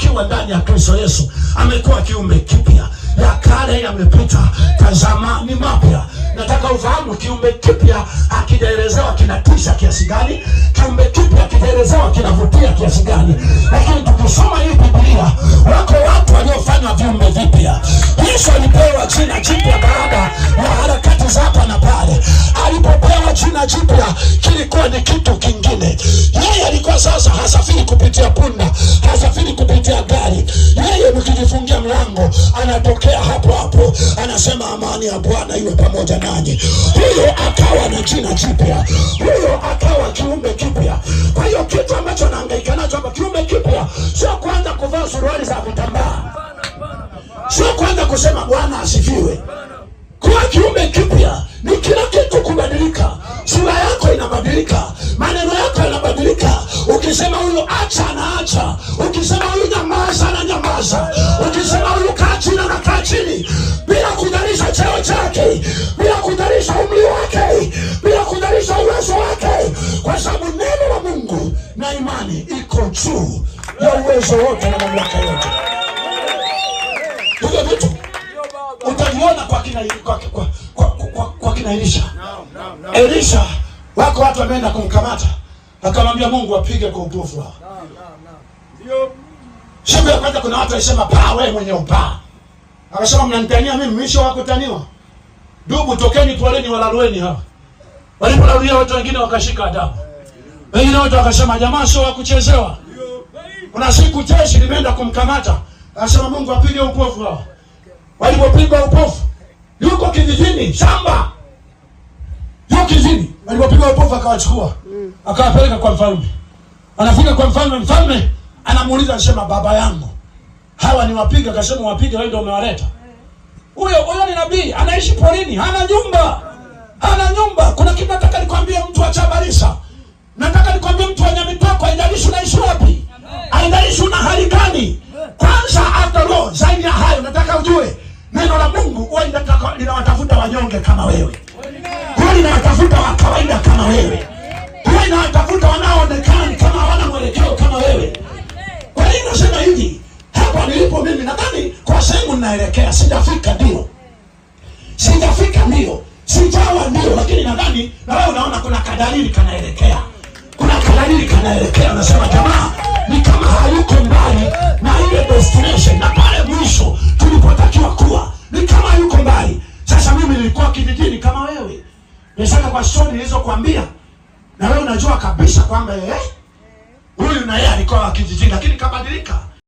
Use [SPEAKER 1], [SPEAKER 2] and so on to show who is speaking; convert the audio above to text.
[SPEAKER 1] akiwa ndani ya Kristo Yesu amekuwa kiumbe kipya, ya kale yamepita, tazama ni mapya. Nataka ufahamu kiumbe kipya hakijaelezewa kinatisha kiasi gani, kiumbe kipya hakijaelezewa kinavutia kiasi gani, lakini tukisoma hii Biblia, wako watu waliofanywa viumbe vipya. Yesu alipewa jina jipya baada ya harakati za hapa na pale. Alipopewa jina jipya kilikuwa ni kitu kingine. Yeye alikuwa sasa hasafiri kupitia punda, hasafiri kupitia gari. Yeye mkijifungia mlango, anatokea hapo hapo, anasema amani ya Bwana iwe pamoja nanyi. Huyo akawa na jina jipya, huyo akawa kiumbe kipya. Kwa hiyo kitu ambacho anahangaika nacho hapa, kiumbe kipya, sio kuanza kuvaa suruali za vitambaa, sio kuanza kusema Bwana asifiwe. Kuwa kiumbe kipya ni kila kitu kubadilika. Sura yako inabadilika, maneno yako yanabadilika. Ukisema huyu acha, anaacha. Ukisema huyu nyamaza, ananyamaza. Ukisema huyu kaa chini, anakaa chini, bila kujalisha cheo chake, bila kujalisha umri wake, bila kujalisha uwezo wake, kwa sababu neno la Mungu na imani iko juu ya uwezo wote na mamlaka yote. Hivyo vitu utaviona kwa kina Elisha. Elisha, wako watu wameenda kumkamata, akamwambia Mungu apige kwa upofu hao. Siku ya kwanza kuna watu walisema paa, wewe mwenye upaa. Akasema mnanitania mimi, mwisho wa kutaniwa. Dubu, tokeni poleni, walalueni hawa. Walipolalulia watu wengine wakashika adabu. Wengine watu wakasema jamaa sio wa kuchezewa. Kuna siku jeshi limeenda kumkamata, akasema Mungu apige upofu hao. Walipopigwa upofu, yuko kijijini shamba, yuko kijijini. Walipopigwa upofu akawachukua, akawapeleka kwa mfalme. Anafika kwa mfalme, mfalme anamuuliza, anasema baba yangu, hawa ni wapiga? Akasema wapiga, wewe ndio umewaleta. Huyo huyo ni nabii, anaishi porini, hana nyumba, hana nyumba. Kuna kitu nataka nikwambie, mtu wa Chabalisa, nataka nikwambie mtu wa Nyamitoko, haijalishi unaishi wapi, haijalishi una hali gani. Kwanza, after all, zaidi ya hayo, nataka ujue neno la Mungu huwa linawatafuta wanyonge kama wewe, huwa linawatafuta wa kawaida kama wewe, huwa linawatafuta wanaoonekana ni kama hawana mwelekeo kama wewe. Kwa nini nasema hivi? Hapa nilipo mimi nadhani kwa sehemu ninaelekea, sijafika ndio, sijafika ndio, sijawa ndio, lakini nadhani na wewe unaona kuna kadalili kanaelekea, kuna kadalili kanaelekea. Unasema jamaa ni kama hayuko mbali na ile destination na pale mwisho tulipotakiwa kuwa, ni kama hayuko mbali. Sasa mimi nilikuwa kijijini kama wewe, nishaka kwa story nilizokuambia, na wewe unajua kabisa kwamba